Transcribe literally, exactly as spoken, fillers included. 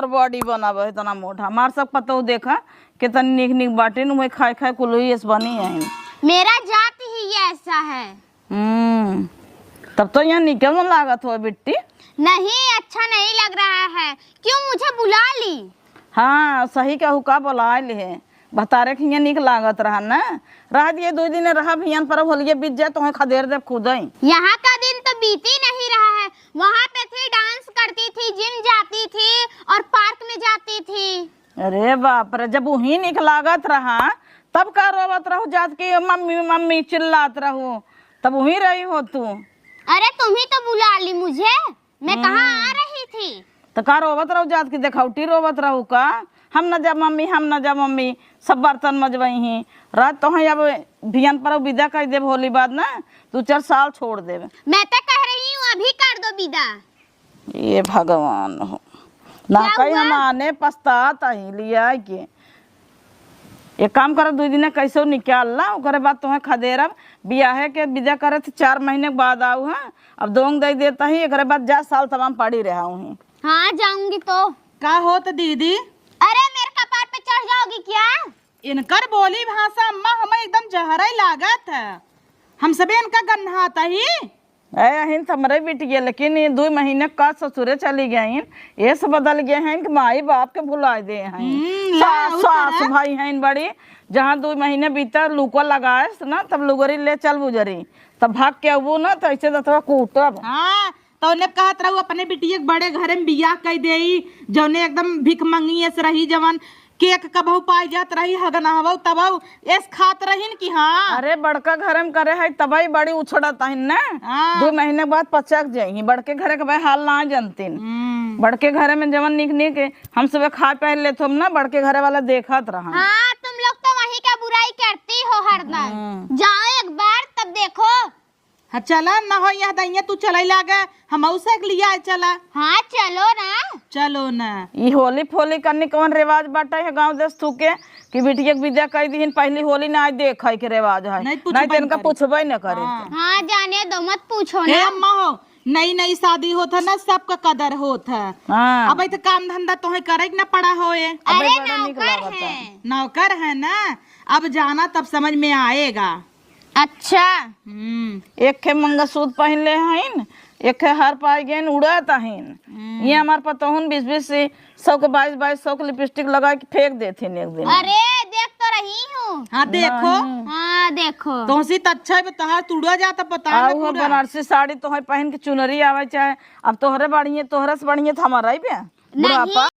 बॉडी बनावे इतना मोटा। हमार सब पतोह देखा, कितनी नीक नीक बाटिन, उहे खाए खाए कुल ही ऐस बनी है। मेरा जात ही ऐसा है। हम्म, तब तो यहाँ निकल न लागत हो बिट्टी। नहीं, अच्छा नहीं लग रहा है। क्यों, मुझे बुला ली? हाँ, सही कहू का, बुला ली है। भतारे के हियाँ नीक लागत रहा ना। रह दिए, दुई दिन रहा, भियान पर होलिये बीत जाए, तोहे खदेर देब खुदई। यहाँ का दिन तो बीत ही नहीं रहा है। वहाँ पे थी, डांस करती थी, जिम जाती थी और पार्क में जाती थी। अरे बाप रे, जब वहीं नीक लागत रहा, तब का रोवत रहू जात के मम्मी मम्मी चिल्लात रहू, तब वहीं रही हो तू। अरे, तुम ही तो बुला ली मुझे। मैं कहाँ आ हम्म। रही थी? तो का रोवत रहू जात की देखौटी रोवत रहू का? हम न जा मम्मी, हम न जा मम्मी, सब बर्तन मजबई ही। रात तो है, अब भियन पर विदा कर देब होली बाद ना, दो चार साल छोड़ देब। मैं तो कह रही हूँ, अभी कर दो विदा। ये भगवान हो, ना क्या कहीं हुआ? हम आने पछतात आई लिया के। एक काम कर, दुई दिन कैसे निकाल ला, ओकरे बाद तोहे खदेरब। बियाहे के विदा करे तो चार महीने के बाद आऊ है। अब दोंग दे देता ही, एकरे बाद जा, साल तमाम पड़ी रहा हूँ। हाँ, जाऊंगी तो। का होत दीदी? अरे, मेरे कपार पे चढ़ जाओगी क्या? इनकर बोली भाषा अम्मा हमें एकदम जहरे लागत है। हम सबे इनका गन्हात ही। ए, अहिन त हमरे बिटिया, लेकिन ये दुई महीने का ससुरे चली गईन, ये से बदल गए हैं कि माई बाप के भुलाए दे हैं। हम्म, सास, ला, उ सास तरह। भाई हैं बड़ी, जहाँ दुई महीने बीता लुको लगाएस ना, तब लुगरी ले चल बुजरी, तब भाग के अबू ना, तो ऐसे दतवा कूटब। हाँ, तो उन्हें कहत रहू अपने बिटिया के बड़े घरे में बियाह कर देई, जौने एकदम भिखमंगी ऐसे रही, जवन केक कबहू पाई जात रही, हगना हवौ तबौ एस खात रहिन कि हाँ। अरे, बड़का घर में करे है, तबई बड़ी उछड़त हइन ना। हाँ। दो महीने बाद पचक जाई, बड़के घरे के भाई हाल ना जनतीन। हम्म। बड़के घरे में जवन निक निक हम सबे खा पहन लेत हम ना, बड़के घरे वाला देखत रहन। हाँ, तुम लोग तो वहीं का बुराई करती हो हरदम। हम्म। जाओ एक बार, तब देखो। हाँ, चला, न हो यह दइया, तू चलई लागे, हमहू से एक लिया चला। हाँ, चलो ना। चलो ना। ई होली फोली करनी कौन रिवाज बाटे है गाँव देश थूके कि बिटिया के विदा कर दीहिन, पहली होली ना आए देखे के रिवाज है। नहीं पूछबे नहीं तो इनका करे। पूछबे न करे। हाँ। हाँ, जाने दो, मत पूछो हे ना। अम्मा हो, नई नई शादी होत है ना, सबका कदर होत है। हाँ। अब तो काम धंधा तोहे करे के ना पड़ा होए। अबे अरे बड़ा नीक नौकर लागत है। है। नौकर है ना, अब जाना तब समझ में आएगा। अच्छा। हम्म। एक खे मंगलसूत्र पहन ले हईन, एक खे हार पाई गईन, उड़त हईन। हम्म। ये हमार पतोहन बीस बीस से, सौ के बाईस बाईस सौ के लिपस्टिक लगा के फेंक देथिन एक दिन। अरे, देख तो रही हूँ। हाँ, देखो। नहीं। हाँ, देखो। तोहसी त अच्छा है, तोहार तुड़वा जाता पता है आ ना वो पूरा। बनारसी साड़ी तोहे पहन के चुनरी आवे चाहे, अब तोहरे बढ़िए, तोहरे से बढ़िए तो हमारा ही बे। नहीं। बुढ़ापा।